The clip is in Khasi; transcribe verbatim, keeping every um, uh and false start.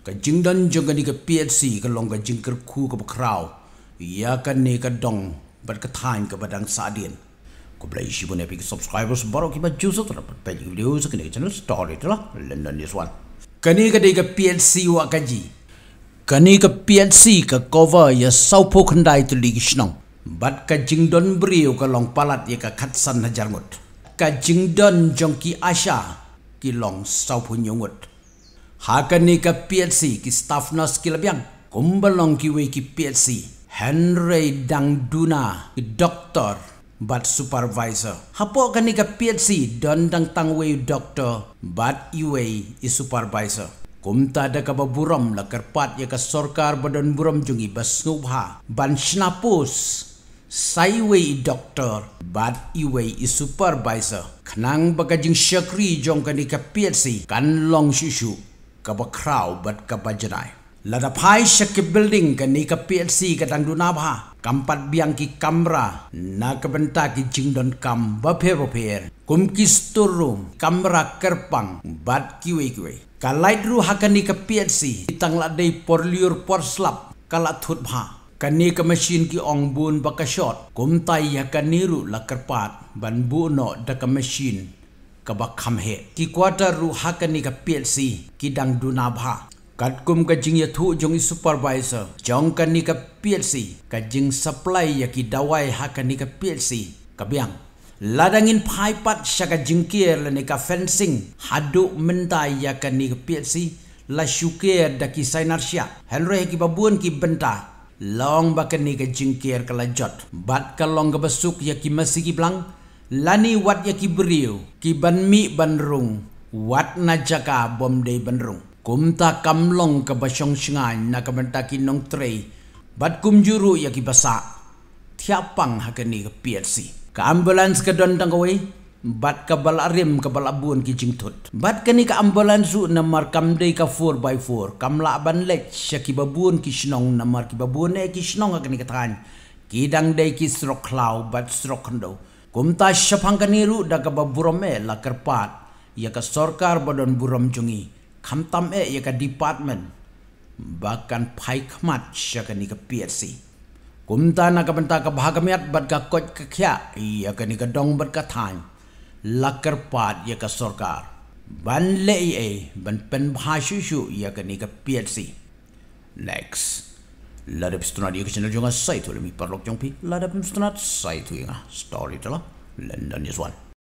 Ka jingdon jong kane ka P H C ka long ka jingkyrkhu kaba khraw ïa kane ka dong bad ka thaiñ kaba dang sahdien. Khublei shibun ïa phi ki subscribers baroh kiba ju subscribe bad peit ki video ha kane ka channel Storyteller London News One. Kane ka dei ka P H C Wahkaji. Kane ka P H C ka cover ïa sawphew khyndai tylli ki shnong bad ka jingdon briew ka long palat ïa ka khatsan hajar ngut. Ka jingdon jong ki ASHA ki long sawphew hynñiew ngut. Ha kane ka P H C ki staff nurse ki la biang kumba long kiwei ki P H C, hynrei dang duna ki doktor bad supervisor. Hapoh kane ka P H C don dang tang wei u doktor bad iwei i supervisor. Kumta da kaba burom la kyrpad ïa ka sorkar ba don burom jong ngi ba sngewbha ban shna post sa iwei i doktor bad iwei i supervisor, khnang ba ka jingshakri jong kane ka P H C kan long shuh shuh kaba khraw bad kaba janai. Lada phai sha ki building, kane ka P H C ka dang duna bha, kam pat biang ki kamra na ka bynta ki jingdonkam bapher bapher, kum ki store room, kamra kyrpang bad kiwei kiwei. Ka light ruh ha kane ka P H C ki tang la dei por lyiur por slap, ka la thut bha. Kane ka machine ki ong bun ba ka short, kumta ïa kane ruh la kyrpad ban buh noh da ka machine kaba kham heh. Ki quarter ruh ha kane ka P H C ki dang duna bha. Katkum ka jingïathuh jong i supervisor jong kane ka P H C, ka jingsupply ïa ki dawai ha kane ka P H C ka biang. Lada ngin phai pat sha ka jingker lane ka fencing, haduh mynta ïa kane ka P H C la shu ker da ki sainar shiah, hynrei ha kiba bun ki bynta la ong ba kane ka jingker ka la jot bad ka long kaba suk ïa ki masi ki blang lane wat ïa ki briew ki ban mih ban rung wat na jaka bym dei ban rung. Kumta kam long kaba shong shngaiñ na ka bynta ki nongtrei bad kumjuh ruh ïa kiba sah thiah pang ha kane ka P H C. Ka ambulance ka don tang kawei bad kaba la rim kaba la bun ki jingthut. Bad kane ka ambulance ruh namar kam dei ka four by four, kam lah ban leit sha kiba bun ki shnong, namar kiba bun eh ki shnong ha kane ka thaiñ ki dang dei ki surok khlaw bad surok khyndew. Kumta shaphang kane ruh da kaba burom eh la kyrpad ïa ka sorkar ba don burom jong ngi, khamtam eh ïa ka department ba kan phai khmat sha kane ka P H C. Kumta na ka bynta ka bha ka miat bad ka koit ka khiah ïa kane ka dong bad ka thaiñ, la kyrpad ïa ka sorkar ban leh ei ei ban pynbha shuh shuh ïa kane ka P H C. Next. Lada phi sngewtynnat ïa ka channel jong nga, sa ïathuh lem ïa i paralok jong phi. Lada phim sngewtynnat, sa ïathuh ïa nga. Storyteller London News One.